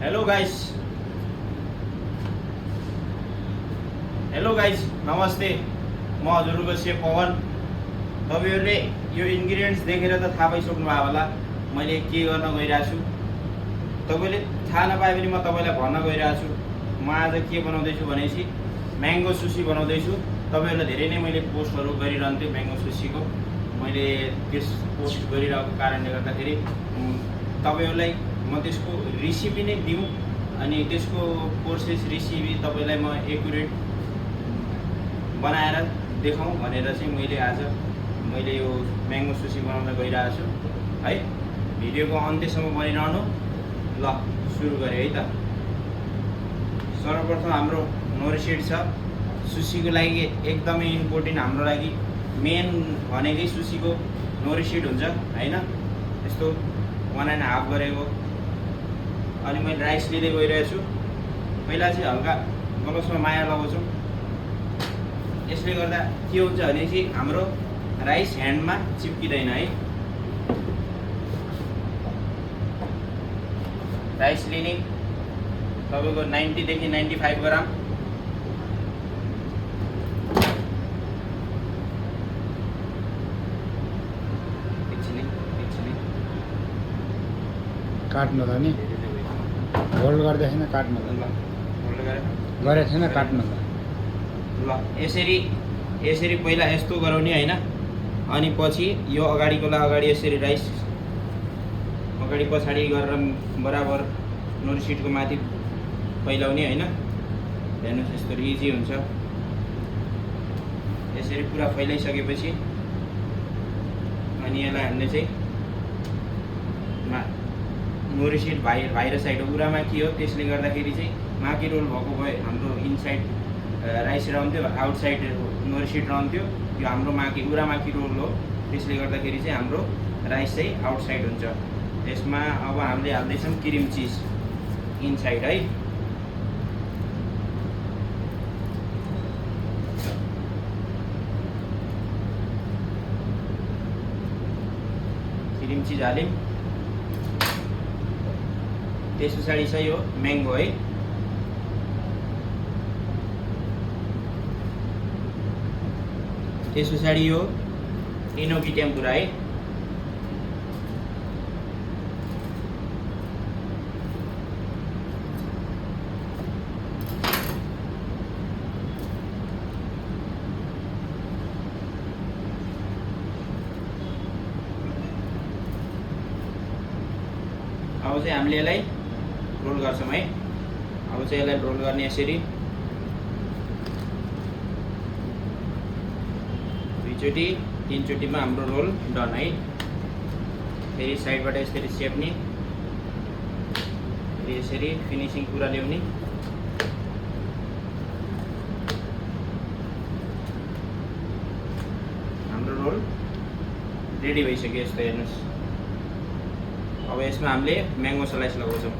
Hello guys नमस्ते। म हजुरको सेफ पवन। तपाईहरुले यो इन्ग्रेडियन्ट्स देखेर त थाहा पाइसक्नु भयो होला मैले के गर्न गइरहेको छु। तपाईले थाहा नपाए पनि म तपाईलाई भन्न गइरहेको छु। म आज के बनाउँदै छु भनेपछि म्याङ्गो सुसी बनाउँदै छु। तपाईहरुले धेरै नै मैले पोस्टहरु गरिरहन्थे म्याङ्गो सुसीको। मैले त्यस पोस्ट गरिरहेको कारणले गर्दाखेरि तपाईहरुलाई म त्यसको रेसिपी नै दिउँ अनि त्यसको प्रोसेस रेसिपी तपाईलाई म एक्युरेट बनाएर देखाउँ भनेर चाहिँ मैले यो म्याङ्गो सुसी बनाउन गइरहेको छु है। भिडियोको अन्त्यसम्म बनिरहनु। ल सुरु गरे है त। सर्वप्रथम हाम्रो नोरिसिड छ। सुसीको लागि एकदमै इम्पोर्टेन्ट हाम्रो लागि मेन भनेकै सुसीको नोरिसिड हुन्छ हैन। यस्तो 1.5 गरेको। अनि मैले राइस लिँदै गइरहेको छु। पहिला चाहिँ हल्का गलसमा माया लगाउँछौँ। यसले गर्दा के हुन्छ भने चाहिँ हाम्रो राइस ह्यान्डमा चिप्किँदैन है। राइस लिने तपाईँको 90 देखि 95 ग्राम। काट्नु त नि होल्ड गर्दै छैन काट्नु त गरेको छैन काट्नु त। ल यसरी पहिला यस्तो गराउने हैन। अनि पछि यो अगाडिकोलाई अगाडि यसरी राइस अगाडि पछाडि गरेर बराबर नोरिसिडको माथि फैलाउने हैन। हेर्नुहोस् यस्तो इजी हुन्छ। यसरी पुरा फैलाइसकेपछि अनि यसलाई हामीले चाहिँ नोरिसिड बाहिर साइड उरामा के हो त्यसले गर्दाखेरि चाहिँ माकी रोल भएको भए हाम्रो इनसाइड राइस रहन्थ्यो, आउटसाइड नोरिसिड रहन्थ्यो। यो हाम्रो उरा माकी रोल हो। त्यसले गर्दाखेरि चाहिँ हाम्रो राइस चाहिँ आउटसाइड हुन्छ। यसमा अब हामीले हाल्दैछौँ क्रिम चिज इनसाइड है। क्रिम चिज हाल्यौँ। त्यस पछाडि छ यो म्याङ्गो है। त्यस पछाडि यो इनोकी टेम्पुरा है। अब चाहिँ हामीले यसलाई रोल गर्छौँ है। अब चाहिँ यसलाई रोल गर्ने यसरी दुईचोटि तीनचोटिमा हाम्रो रोल डन है। फेरि साइडबाट यसरी सेप्ने, फेरि यसरी फिनिसिङ पुरा ल्याउने। हाम्रो रोल रेडी भइसक्यो। यस्तो हेर्नुहोस्। अब यसमा हामीले म्याङ्गो स्लाइस लगाउँछौँ।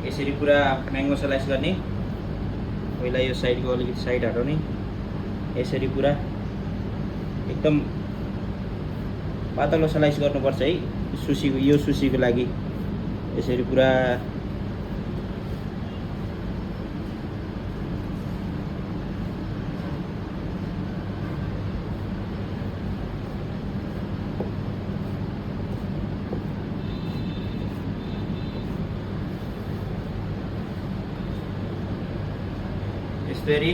यसरी पुरा म्याङ्गो स्लाइस गर्ने। पहिला यो साइडको अलिकति साइड हटाउने। यसरी पुरा एकदम पातलो स्लाइस गर्नुपर्छ है यो सुसीको लागि। यसरी पुरा यसरी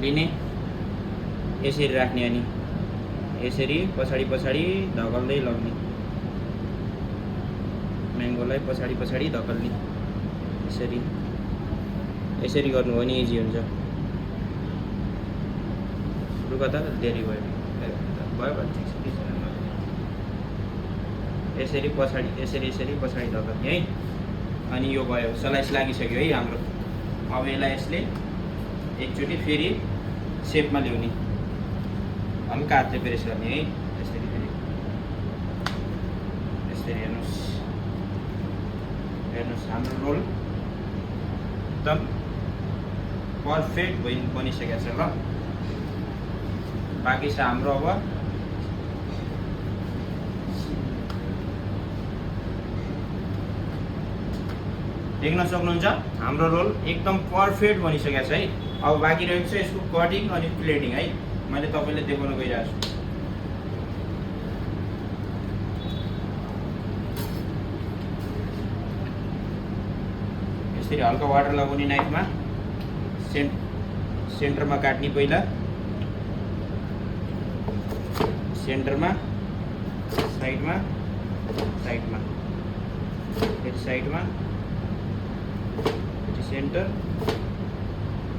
लिने, यसरी राख्ने अनि यसरी पछाडि धकल्दै लग्ने। म्याङ्गोलाई पछाडि धकल्ने। यसरी गर्नु हो भने इजी हुन्छ। रुख त देरी भयो भने यसरी पछाडि धकल्ने है। अनि यो भयो स्लाइस लागिसक्यो है हाम्रो। अब यसलाई यसले एकचोटि फेरि सेपमा ल्याउने। हल्का हातले प्रेस गर्ने है। यसरी हेर्नुहोस् हाम्रो रोल एकदम पर्फेक्ट बनिसकेको छ। ल बाँकी छ हाम्रो अब देख्न सक्नुहुन्छ हाम्रो रोल एकदम पर्फेक्ट बनिसकेको छ है। अब बाँकी रहेको छ यसको कटिङ अनि प्लेटिङ है। मैले तपाईँले देखाउन गइरहेको छु। यसरी हल्का वाटर लगाउने नाइफमा सेन्टरमा काट्ने, पहिला सेन्टरमा, साइडमा, साइडमा, फेरि साइडमा, फेरि सेन्टर,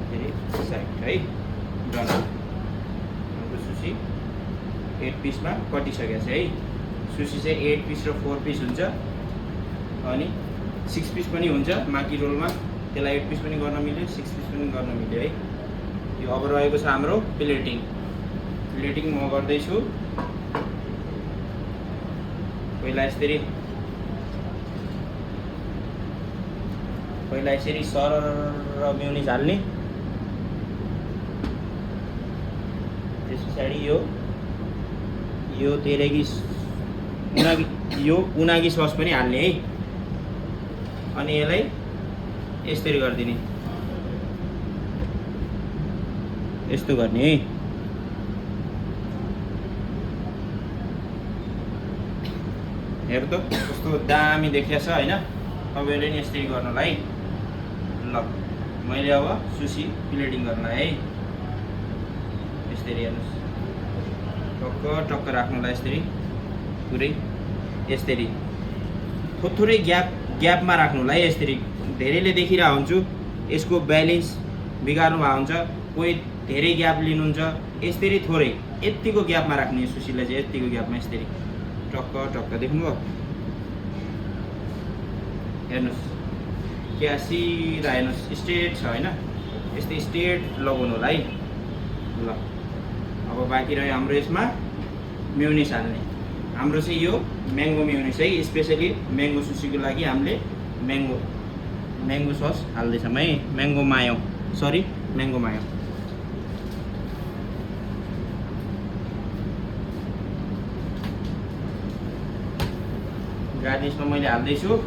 फेरि साइड है। डन। हाम्रो सुसी 8 पिसमा कटिसकेको छ है। सुसी चाहिँ 8 पिस र 4 पिस हुन्छ अनि 6 पिस पनि हुन्छ। माकी रोलमा त्यसलाई 8 पिस पनि गर्न मिल्यो, 6 पिस पनि गर्न मिल्यो है। यो अब रहेको छ हाम्रो प्लेटिङ। प्लेटिङ म गर्दैछु। पहिला यसरी सरर म्युनिस हाल्ने, त्यस पछाडि यो तेरेगी उनागी सस पनि हाल्ने है। अनि यसलाई यसरी गरिदिने, यस्तो गर्ने है। हेर त कस्तो दामी देखिएछ होइन। तपाईँहरूले नि यसरी गर्नुलाई। ल मैले अब सुसी प्लेटिङ गर्नुलाई है। यसरी हेर्नुहोस्, टक्क टक्क राख्नुलाई यसरी पुरै यसरी थोरै ग्यापमा राख्नुलाई यसरी। धेरैले देखिरहेको हुन्छु यसको ब्यालेन्स बिगार्नु भएको हुन्छ, कोही धेरै ग्याप लिनुहुन्छ। यसरी थोरै यतिको ग्यापमा राख्ने सुसीलाई चाहिँ, यतिको ग्यापमा यसरी टक्क टक्क। देख्नुभयो? हेर्नुहोस् क्या सिधा, हेर्नुहोस् स्ट्रेट छ होइन। यस्तै स्ट्रेट लगाउनु होला है। ल अब बाँकी रह्यो हाम्रो यसमा म्युनिस हाल्ने। हाम्रो चाहिँ यो म्याङ्गो म्युनिस है। स्पेसली म्याङ्गो सुसीको लागि हामीले म्याङ्गो सस हाल्दैछौँ है। म्याङ्गो मायो, सरी म्याङ्गो मायो। गार्निसमा मैले हाल्दैछु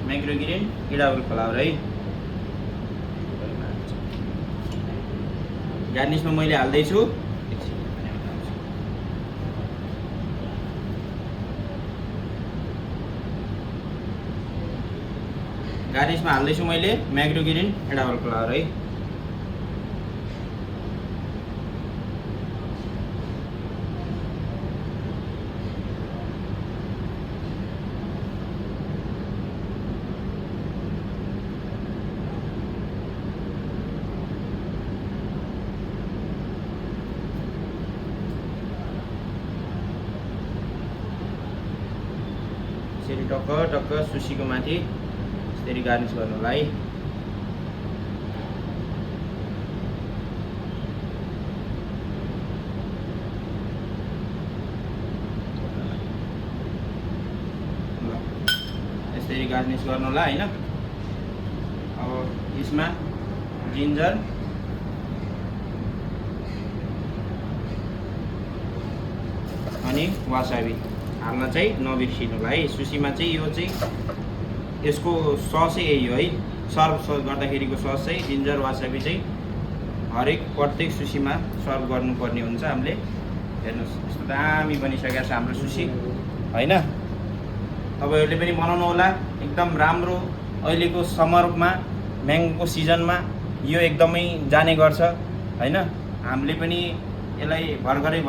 माइक्रोग्रेन इडाबल फ्लावर है। गार्निसमा मैले हाल्दैछु मैले माइक्रोग्रेन इडाबल फ्लावर है। यसरी टक्क टक्क सुसीको माथि यसरी गार्निस गर्नुलाई। यसरी गार्निस गर्नुलाई हैन। अब यसमा जिन्जर अनि वासाबी हाल्न चाहिँ नबिर्सिनुलाई। सुसीमा चाहिँ यो चाहिँ यसको ससै यही हो है। सर्भ गर्दाखेरिको सस चाहिँ जिन्जर वासाबी चाहिँ हरेक प्रत्येक सुसीमा सर्भ गर्नुपर्ने हुन्छ हामीले। हेर्नुहोस् यस्तो दामी बनिसकेको छ हाम्रो सुसी होइन। तपाईँहरूले पनि बनाउनु होला, एकदम राम्रो। अहिलेको समरमा म्याङ्गोको सिजनमा यो एकदमै जाने गर्छ होइन। हामीले पनि यसलाई भर्खरै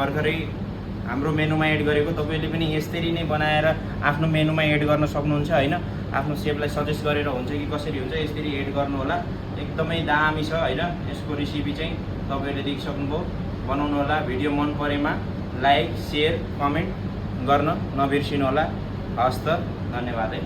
हाम्रो मेनुमा एड गरेको। तपाईँले पनि यसरी नै बनाएर आफ्नो मेनुमा एड गर्न सक्नुहुन्छ होइन। आफ्नो सेफलाई सजेस्ट गरेर हुन्छ कि कसरी हुन्छ, यसरी एड गर्नु होला। एकदमै दामी छ होइन। यसको रेसिपी चाहिँ तपाईँहरूले देखिसक्नुभयो। बनाउनु होला। भिडियो मन परेमा लाइक, सेयर, कमेन्ट गर्न नबिर्सिनु होला। हस्त, धन्यवाद है।